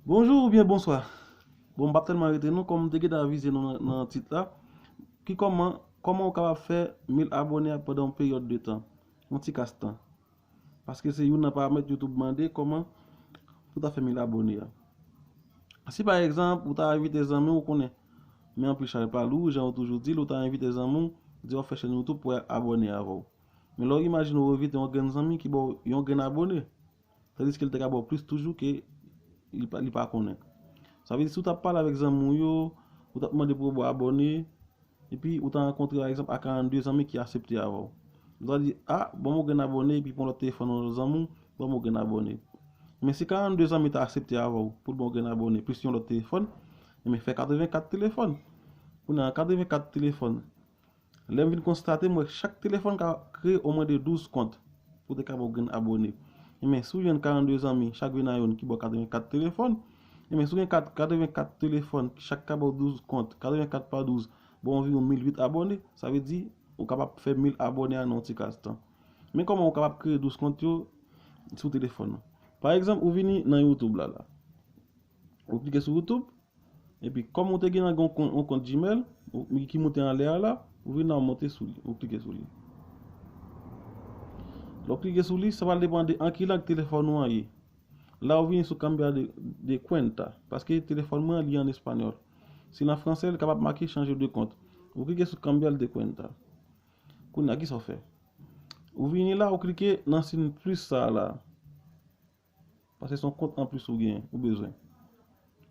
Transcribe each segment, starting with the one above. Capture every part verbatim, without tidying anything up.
Bonjou oubyen bonswa. Bon, m p ap tèlman rete non, kòm m te gentan avize nou nan, nan tit la. Ki kòman, kòman ou kapab fè mil abòne a pandan yon peryòd de tan, yon ti kas tan? Paske se youn nan paramèt YouTube mande kòman pou ta fè mil abòne a. Si pa egzanp, ou ta envite zanmi w, ou konnen, men anpil chay pa lou, jan yo toujou di l, ou ta envite zanmi w, di w ap fè chèn YouTube pou l abòne avè w. Men lè w imajine w envite yon grenn zanmi ki ba w yon grenn abòne, tandiske l te ka ba w plis toujou ke li pa, li pa konnen. Sa vle di, si w t ap pale avèk zanmi w yo, ou t ap mande pou yo ba w abòne, epi ou ta rankontre, pa egzanp, a karannde zanmi ki aksepte avè w. Ou ta di, "A, ban m yon grenn abòne," epi pran lòt telefòn yon lòt zanmi w, "Ban m yon grenn abòne." Men si karannde zanmi ta aksepte avè w pou l ba w yon grenn abòne, plis yon lòt telefòn, enben fè katrevenkat telefòn. Kounye a, katrevenkat telefòn. Lè m vin konstate, m wè chak telefòn ka kreye omwen de douz kont pou te ka ba w grenn abòne. Enben, si w jwenn karannde zanmi, chak vin a youn ki ba w katrevenkat telefòn, enben, si w gen kat, katrevenkat telefòn, chak ka ba w douz kont, katrevenkat pa douz, ba w anviwon mil uit abòne, sa vle di, ou kapab fè mil abòne a nan yon ti kas tan. Men kòman ou kapab kreye douz kont yo sou telefòn ou? Pa egzanp, ou vini nan YouTube la, la. Ou klike sou YouTube, epi kòm ou te gen yon kont, yon kont Gmail, ou, ki moute anlè a la, ou vin la, ou monte sou li, ou klike sou li. Lè w klike sou li, sa pral depann de an ki lang telefòn ou an ye. La, ou vini sou cambiar de, de cuenta, paske telefòn mwen an, li an espanyòl. Si l an fransè, li kapab make changer de compte. Ou klike sou cambiar de cuenta. Kounye a, kisa w fè? Ou vini la, ou klike nan siy plis sa a la. Paske se yon kont anplis ou genyen, ou bezwen.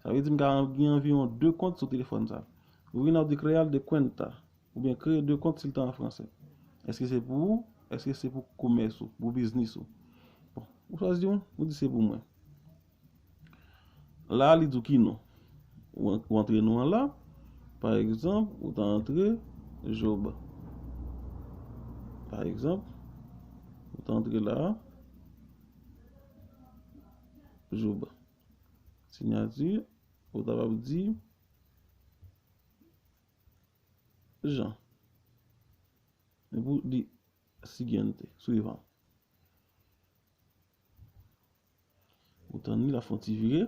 Sa vle di m ka gen anviwon de kont sou telefòn sa. Ou vin la, ou di crear de cuenta, oubyen kreye de kont si l te an fransè. Èske se pou ou? Èske se pou komès ou, pou biznis ou? Bon, ou chwazi youn, ou di se pou mwen. La, li di w ki non. Ou an-, ou antre non an la. Pa egzanp, ou ta antre Job. Pa egzanp, ou ta antre la, Job. Siyati, ou ta kapab di Jean. Epi w di siguiente, suivant. Ou tann li, l ap fè yon ti vire.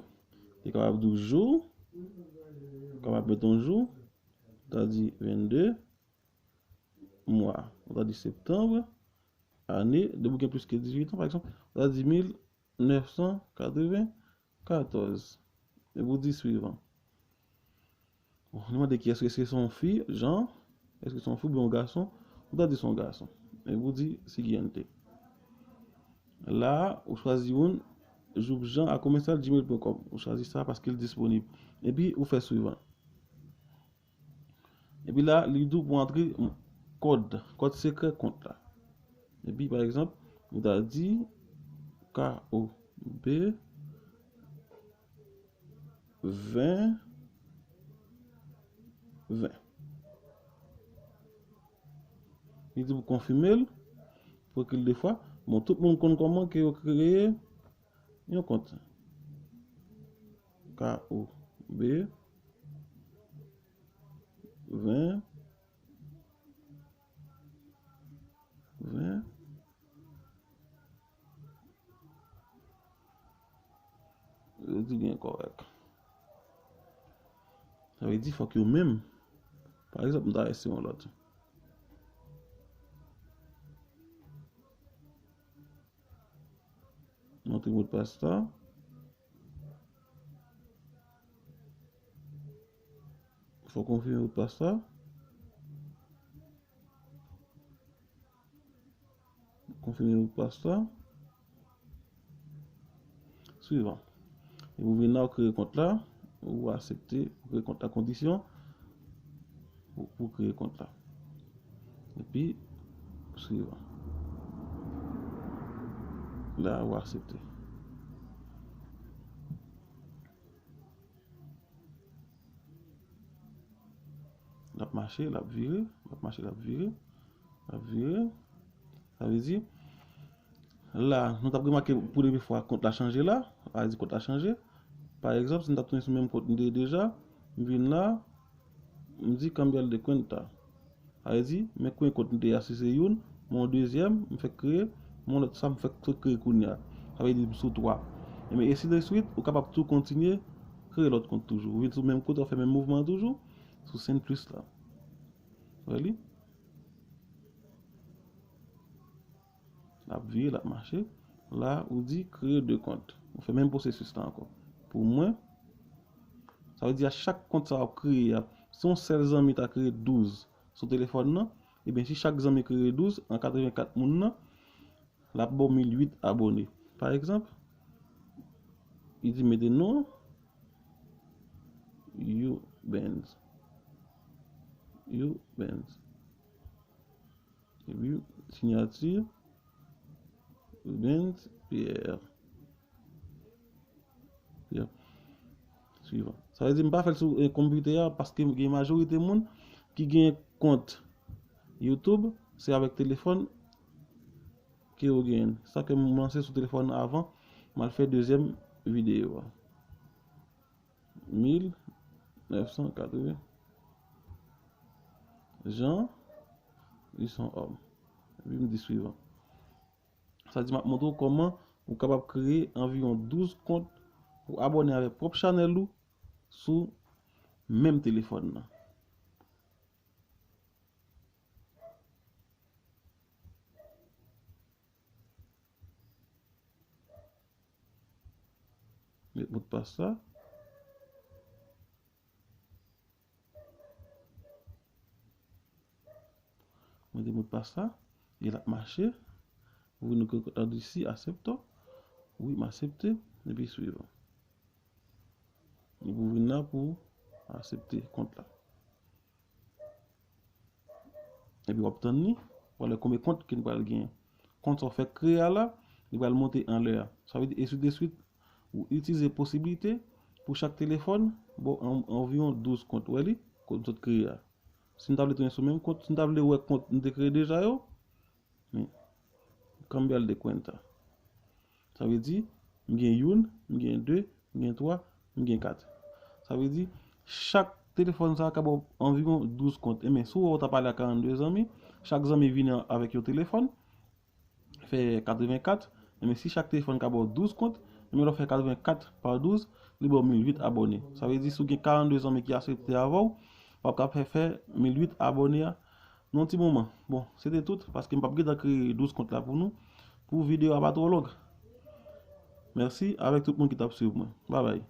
Li kapab di w jou, ou kapab met yon jou, ou ta di vennde, mwa, ou ta di septanm, ane, depi w gen plis ke dizuit an, pa egzanp, ou ta di mil nèf san katreven katòz. Epi w di suivant. Bon, li mande kiyès, èske se yon fi, Jean, èske se yon fi oubyen yon gason, ou ta di se yon gason. Epi w di siguiente. La, ou chwazi youn, Joub Jean a comensal gmail point com. Ou chwazi sa paske l disponib. Epi ou fè suivant. Epi la, li di w pou antre kòd, kòd sekrè kont la. Epi, pa egzanp, ou ta di K O B ven ven. Li di w konfime l, pou ekri l de fwa. Bon, tout moun konn kòman ke yo kreye yon kont. K O B ven ven. Yo di byen kòrèk. Sa vle di fòk yo menm. Pa egzanp, m ta eseye yon lòt. Montre modpas la. Fò konfime modpas la. Konfime modpas la. Suivant. Epi ou vin la, ou kreye kont la, ou aksepte, ou kreye kont la, kondisyon pou, pou kreye kont la. Epi, suivant. La, ou aksepte. L ap mache, l ap vire, l ap mache, l ap vire, l ap vire. Sa vle di, la, nou t ap remake pou premye fwa kont la chanje la, sa vle di kont la chanje. Pa egzanp, si m t ap tounen sou menm kont m te ye deja, m vin la, m di cambiar de cuenta. Sa vle di, men premye kont m te ye a, si se youn, men yon dezyèm, m fèk kreye, men yon lòt sa, m fèk sot kreye kounye a. Sa vle di, m sou twa. Enben, ainsi de suite, ou kapab tou kontinye Kreye lòt kont toujou. Ou vin sou menm kote, w ap fè menm mouvman an toujou. Sou Send Plus la. Wè li? L ap vire, l ap mache. La, ou di kreye de kont. Ou fè menm pwosesis la ankò. Pou mwen, sa vle di a chak kont sa w ap kreye a, si yon sèl zanmi ta kreye douz sou telefòn nan, ebyen si chak zanmi kreye douz an katrevenkat moun nan, l ap ba w mil uit abone. Pa egzanp, li di mete non, Youbens. Youbens. Epi, siyati, Rubens Pierre. Pierre. Swivan. Sa vle di m pa fè l sou eh, konpitè a paske gen majorite moun ki gen kont YouTube, se avèk telefòn ke yo genyen. Sa ke m lanse sou telefòn avan, m al fè dezyèm videyo a. Mil nèf san katreven. Jean, li se yon òm. Epi m di swivan. Sa di m ap montre w kòman ou kapab kreye anviwon douz kont pou abòne avèk pwòp chanèl ou sou menm telefòn nan. Met modpas la. Mete modpas la. Li ap mache. Ou vin nan disi, aksepte. Wi, m aksepte. Epi swivan. Epi ou vin la pou aksepte kont la. Epi w ap tann li, w a wè konbyen kont ke n pral genyen. Kont sa w fèk kreye a la, li pral monte anlè a. Sa vle di, ensideswit, ou itilize posiblite pou chak telefòn, ba w an- anviwon douz kont. Wè li, kont m sot kreye a. Si n ta vle tounen sou menm kont, si n ta vle wè kont m te kreye deja yo, men, cambiar de cuenta. Sa vle di, m gen youn, m gen de, m gen twa, m gen kat. Sa vle di, chak telefòn sa a ka ba w anviwon douz kont. Enben, si w wè w ta pale a karannde zanmi, chak zanmi vini avèk yon telefòn, fè katrevenkat, enben, si chak telefòn ka ba w douz kont, enben, lè w fè katrevenkat pa douz, li ba w mil uit abòne. Sa vle di, si w gen karannde zanmi ki aksepte avè w, w ap ka fè, fè mil uit abòne a nan yon ti moman. Bon, se te tout, paske m p ap gentan kreye douz kont la pou nou, pou videyo a pa twò long. Mèsi avèk tout moun ki t ap swiv mwen. Babay.